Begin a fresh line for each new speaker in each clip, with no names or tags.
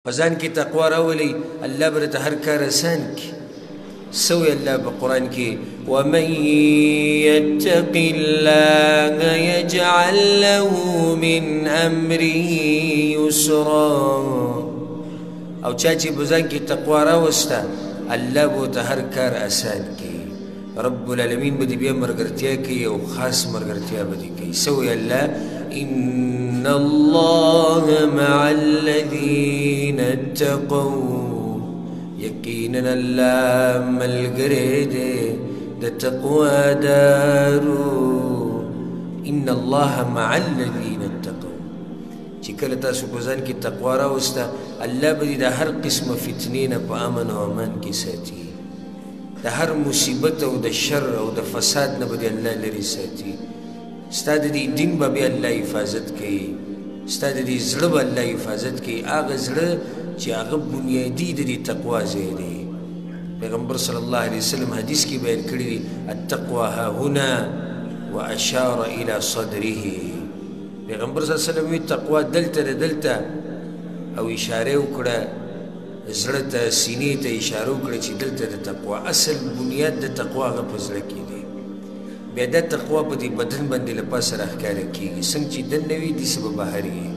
په ځان کې تقوا راولئ، الله به درته هر کار اسان کړي. څه وایي الله په قرآن کې؟ ومن يتق الله يجعل له من امره يسرا. او چا چې په ځان کې تقوا راوسته، الله به ورته هر کار اسان کړي. رب العالمین به دې بیا ملګرتیا کوي او خاص ملګرتیا به دې کوي. څه وایي الله؟ ان الله مع الذین اتقوا. یقینا الله ملګری دی د تقوادارو. ان الله مع الذین اتقوا. چې کله تاسو په ځان کې تقوا راوسته، الله به دې د هر قسمه فتنې نه په امن او امان کې ساتي، د هر مصیبت او د شر او د فساد نه به دې الله لرې ساتي. ستا د دې دین به بیا الله حفاظت کوي، ستا د دې زړه به الله حفاظت کوي، هغه زړه چې هغه بنیادي د دې تقوا ځای دی. پیغمبر صلی الله علیه وسلم حدیث کې بیان کړی دی، التقوى ها هنا واشار الى صدره. پیغمبر صلی الله علیه وسلم وی تقوا دلته ده دلته، او اشاره وکړه زړه ته، سینې ته اشاره وکړه چې دلته د تقوا اصل بنیاد د تقوا هغه په زړه کې دی. بیا دا تقوا په دې بدن باندې له پاسه راښکاره کېږي، څنګه چې دننه وي داسې به بهر وي.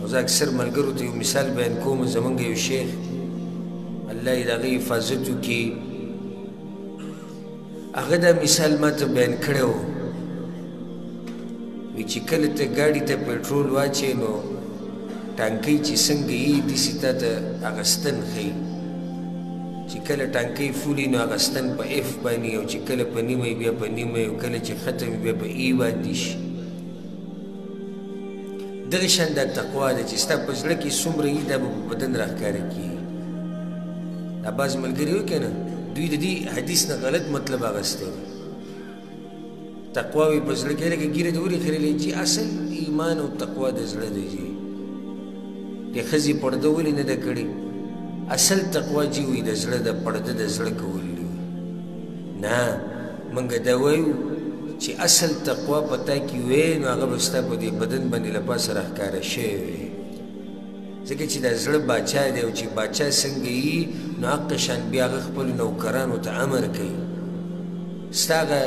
او زه اکثر ملګرو ته یو مثال بیان کوم. زمونږ یو شیخ، الله یې د هغه حفاظت وکړي، هغه دا مثال ما ته بیان کړی و، وی چې کله ته ګاډي ته پټرول واچې نو ټانکۍ چې څنګه یي داسې تا ته هغه ستن ښیي. چې کله ټانکۍ فولي نو هغه ستن په اف باندې، او چې کله په نیمه بیا په نیمه، او کله چې ختم بیا په ای باندې شي. دغه شان دا تقوا ده چې ستا په زړه کې څومره یي دا به په بدن راښکاره کېږي. دا بعض ملګري وایي که نه، دوی د دې حدیث نه غلط مطلب اخیستی دی. تقوا وي په زړه کې، لکه ږیره دې ولې خرېلې، چې اصل ایمان او تقوا د زړه دی. جي د ښځې پرده ولې نه ده کړې؟ اصل تقوا جي وي د زړه ده، پرده د زړه کول دي. نه، موږ دا وایو چې اصل تقوا په تا کې وی نو هغه به ستا په دې بدن باندې له پاسه راښکاره شوی وي، ځکه چې دا زړه باچا دی، او چې باچا څنګه یي نو هغه شان بیا هغه خپلو نوکرانو ته امر کوي. ستا هغه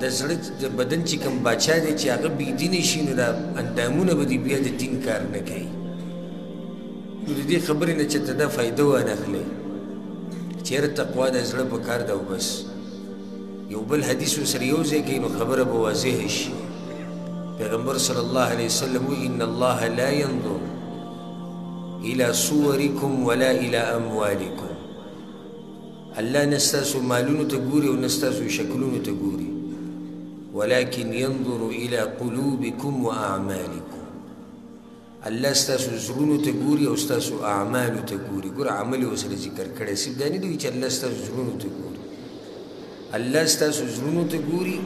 د زړه د بدن چې کوم باچا دی چې هغه بې دینه شي نو دا اندامونه به دې بیا د دین کار نه کوي. نو د دې خبرې نه چې ته دا فایده وانخلې چې یاره تقوا د زړه په کار ده او بس. یو بل حدیث ورسره یو ځای کوي نو خبره به واضح شي. پیغمبر صلی الله علیه وسلم وایي ان الله لا ينظر الى صورکم ولا الى اموالکم. الله نه ستاسو مالونو ته ګوري او نه ستاسو شکلونو ته ګوري، ولكن ينظر الى قلوبكم واعمالكم. الله ستاسو زړونو ته ګوري او ستاسو اعمالو ته ګوري. ګوره عمل یې ورسره ذکر کړی، صرف دا نه دی چې الله ستاسو زړونو ته ګوري، الله ستاسو زړونو ته ګوري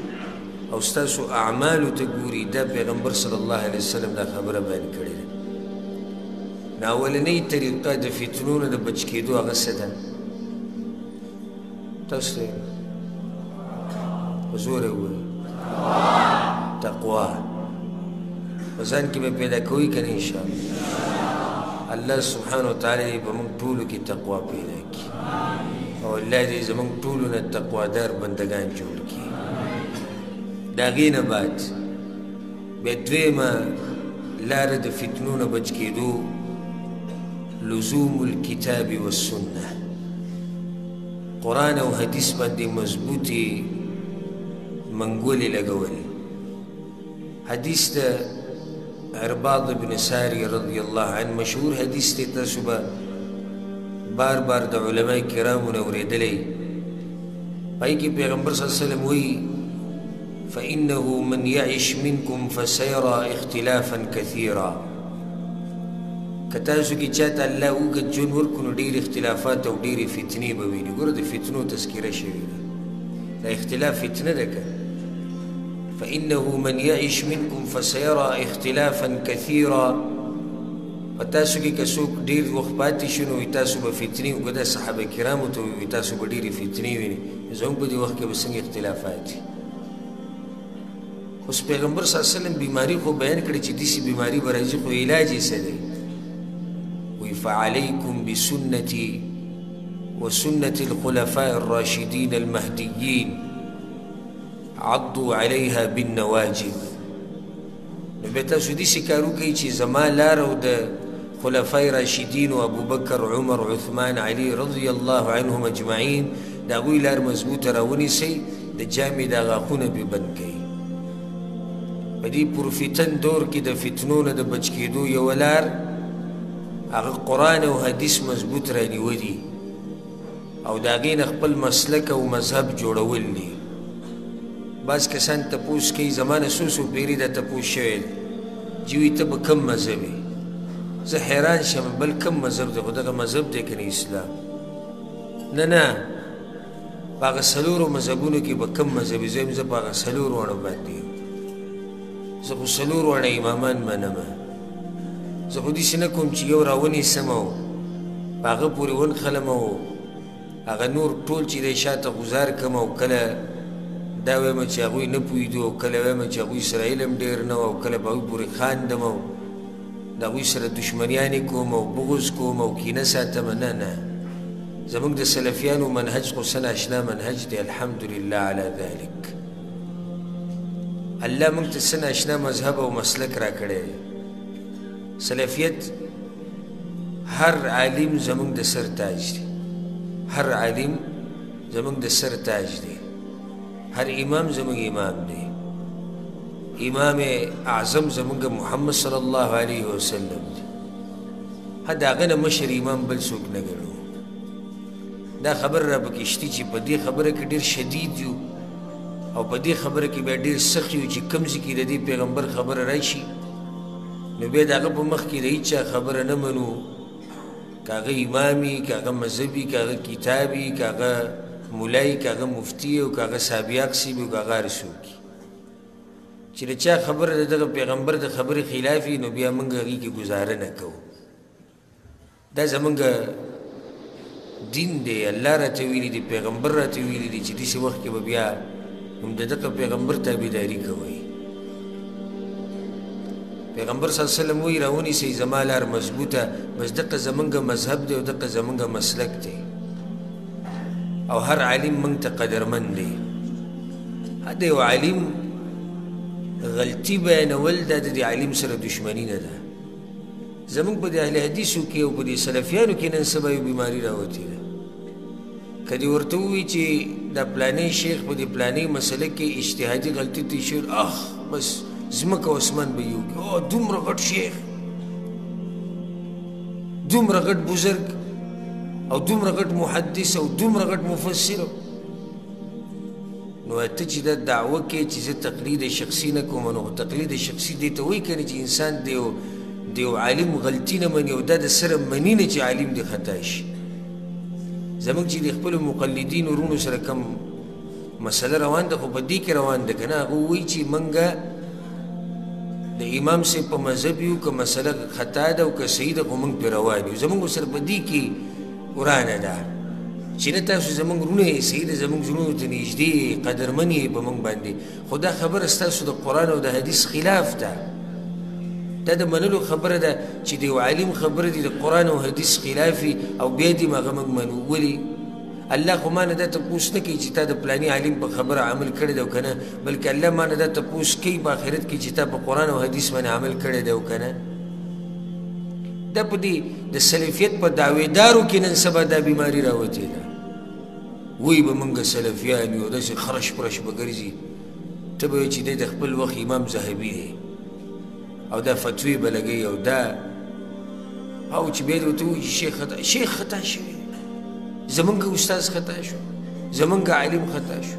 او ستاسو اعمالو ته ګوري. دا پیغمبر صلی الله علیه وسلم دا خبره بیان کړې ده. نو اولنۍ طریقه د فتنو نه د بچ کېدو هغه څه ده؟ تاسو ته په زوره ووایئ، تقوا په ځان کې به پیدا کوئ که نه؟ انشاءالله الله سبحانه وتعالی دې په موږ ټولو کې تقوا پیدا کړي، او الله دې زموږ ټولو نه تقوادار بندګان جوړ کړي. د هغې نه بعد بیا دویمه لاره د فتنو نه بچ کېدو لزوم الکتاب والسنه. قرآن او حدیث باندې مضبوطې منګولې لګول. حدیث د عرباض بن ساری رضی الله عنه مشهور حدیث دی، تاسو به بار بار د علماء کرامو نه اورېدلی. په هغې کې پیغمبر صلی الله علیه وسلم وایي فإنه من يعش منكم فسيرى اختلافا كثيرا. که تاسو کې چاته الله اوږد ژوند ورکړو نو ډېر اختلافات او ډېرې فتنې به ویني. ګوره د فتنو تذکره شوې ده، دا اختلاف فتنه ده که فإنه من يعش منكم فسيرى اختلافا كثيرا. په تاسو کې که څوک ډېر وخت پاتې شي نو تاسو به فتنې وګورئ. دا صحابه کرامو ته وایي تاسو به ډېرې فتنې وینئ، زموږ په دې وخت کې به څنګه اختلافات وي؟ اوس پیغمبر صلی الله علیه وسلم بیماری خو بیان کړې چې داسې بیماری به راځي، خو علاج یې څه دی؟ وایي فعلیکم بسنتي وسنة الخلفاء الراشدين المهديين عضوا عليها بالنواجذ. نو بیا تاسو داسې کار وکړئ چې زما لار او د خلفای راشدینو ابوبکر، عمر، عثمان، علی رضی الله عنهم اجمعین د هغوی لار مضبوطه راونیسئ، د جامې دا غاښونه پرې بند کړئ. په دې پرفتن دور کې د فتنو نه د بچ کېدو یوه لار هغه قرآن او حدیث مضبوط رانیوه دي او د هغې نه خپل مسلک او مذهب جوړول دي. بعض کسان تپوس کوي، زما نه څو څو پېرې دا تپوس شوی دی چې وایي ته به کوم مذهب یې؟ زه حیران شم، بل کوم مذهب دی؟ خو دغه مذهب دی که نه اسلام. نه نه، په هغه څلورو مذهبونو کې به کوم مذهب یې؟ زه وایم زه په هغه څلورو واړو باندې یم، زه خو څلور واړه امامان منم، زه خو داسې نه کوم چې یو راونیسم او په هغه پورې ونښلم او هغه نور ټول چې دی شاته غوځار کړم او کله دا وایم چې هغوی نه پوهېدو او کله وایم چې هغوی سره علم ډېر نه و او کله په هغوی پورې خاندم او د هغوی سره دښمنیانې کوم او بغض کوم او کینه ساتم. نه نه، زموږ د سلفیانو منهج خو څه ناشنا منهج دی، الحمدلله علی ذلک. الله موږ ته څه ناشنا مذهب او مسلک راکړی دی. سلفیت هر عالم زموږ د سر تاج دی، هر عالم زموږ د سر تاج دی، هر امام زموږ امام دی. امام اعظم زموږ محمد صلی الله علیه وسلم دی، د هغه نه مشر امام بل څوک نه ګڼو. دا خبره را پکې شتي چې په دې خبره کې ډېر شدید یو او په دې خبره کې بیا ډېر سخت یو چې کوم ځای کې د دې پیغمبر خبره راشي نو بیا د هغه په مخ کې د هیچا خبره نه منو، که هغه امام وي، که هغه مذهب وي، که هغه کتاب وي، که هغه ملا وي، که هغه مفتي او که هغه سابیاق صاحب وي، که هغه هر څوک وي. چې د چا خبره د دغه پیغمبر د خبرې خلاف وي نو بیا موږ هغې کې ګزاره نه کوو. دا زموږ دین دی، الله راته ویلي دي، پیغمبر راته ویلي دي چې داسې وخت کې به بیا هم د دغه پیغمبر تابعداري کوئ. پیغمبر صلی الله علیه وسلم وایي راونیسئ زما لار مضبوطه، بس دقه زموږ مذهب دی او دقه زموږ مسلک دی او هر عالم موږ ته قدرمن دی. د یو عالم غلطي بیانول دا د دې عالم سره دښمني نه ده. زموږ په دې اهل حدیثو کې او په دې سلفیانو کې نن سبا یو بیماري راوتې ده، که دې ورته ووایي چې دا پلانی شیخ په دې پلانۍ مسله کې اجتهادي غلطي ترې شوې، اخ بس ځمکه او اسمان به یې وکړي، او دومره غټ شیخ، دومره غټ بزرګ او دومره غټ محدث او دومره غټ مفسر. نو ته چې دا دعوه کوې چې زه تقلید شخصي نه کوم، نو تقلید شخصي دې ته وایي که نه چې انسان د یو عالم غلطي نه مني او دا د سره مني نه چې عالم دې خطا شي. زموږ چې د خپلو مقلدینو وروڼو سره کوم مسله روان ده خو په دې کې روان ده که نه، هغه وایي چې موږ د امام صاحب په مذهب یو، که مسله خطا ده او که صحیح ده خو موږ پرې روان یو. زموږ سره په دې کې ورانه ده چې نه تاسو زموږ وروڼه یې، صحیح ده، زموږ زړونو ته نږدې یې، قدرمن یې په موږ باندې، خو دا خبره ستاسو د قرآن او د حدیث خلاف ده. دا د منلو خبره ده چې د یو عالم خبره دي د قرآن او حدیث خلاف وي او بیا دې هغه موږ منو. ولې؟ الله خو ما نه دا تپوس نه کوي چې تا د پلاني عالم په خبره عمل کړی دی او که نه، بلکې الله ما نه دا تپوس کوي په آخرت کې چې تا په قرآن او حدیث باندې عمل کړی دی او که نه. دا په دې د سلفیت په دعویدارو کې نن سبا دا بیماري راوتې ده. وایي به موږ سلفیان یو، داسې خرش پرش به ګرځي، ته به وایې چې دی د خپل وخت امام ذهبي دی او دا فتوې به لګوي او دا او چې بیا دې ورته ووایي چې شیخ خطا شوی، زمونږ استاد خطا شو، زمونږ عالم خطا شو.